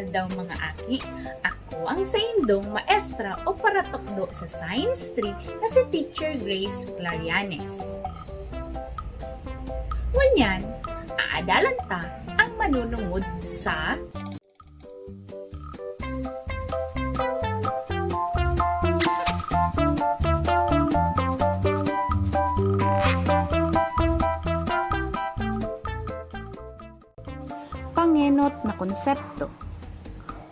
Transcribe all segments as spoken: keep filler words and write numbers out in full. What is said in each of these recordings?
Daw mga aki, ako ang saindong maestra o paratukdo sa Science three na si Teacher Grace Clarianes. Ngunyan, aadalan ta ang manunungod sa pangenot na konsepto.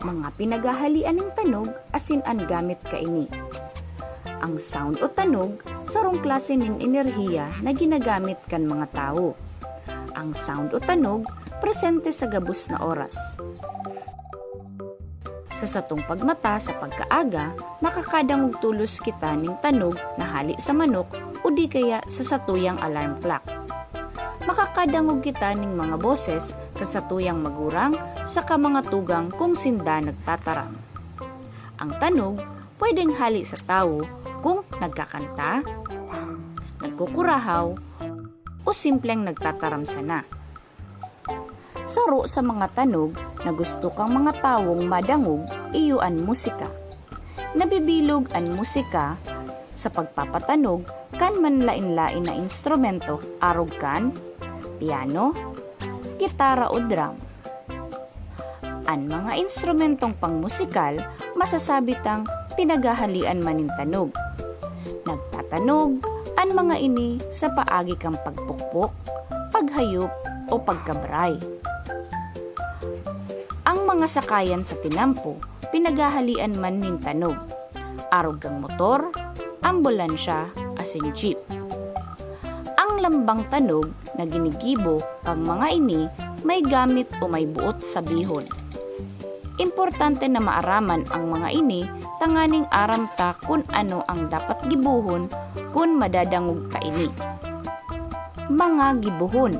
Mga pinaghahalian nin tanog asin an gamit kaini. Ang sound o tanog, sarong klase nin enerhiya na ginagamit kan mga tawo. Ang sound o tanog, presente sa gabos na oras. Sa satong pagmata sa pagkaaga, makakadangog tolos kita nin tanog na hale sa manok o di kaya sa satuyang alarm clock. Makakadangog kita nin mga boses kan satuyang magurang saka mga tugang kung sinda nagtataram. Ang tanog pwedeng hale sa tawo kung nagkakanta, nagkukurahaw, o simpleng nagtataram sana. Saro sa mga tanog na gusto kan mga tawong madangog iyo an musika. Nabibilog an musika sa pagpapatanog kan manlaen-laen na instrumento arog kan piano, gitara o drum. An mga instrumentong pangmusikal masasabi tang pinaghahalian man nin tanog. Nagtatanog an mga ini sa paagi kan pagpukpok, paghayop o pagkabray. Ang mga sakayan sa tinampo pinaghahalian man nin tanog, arog kan motor, ambulansya asin jeep. Ang lambang tanog na ginigibo kan mga ini may gamit o may boot sabihon. Importante na maaraman ang mga ini tanganing aram ta kun ano ang dapat gibohon kun madadangog ta ini. Mga gibohon.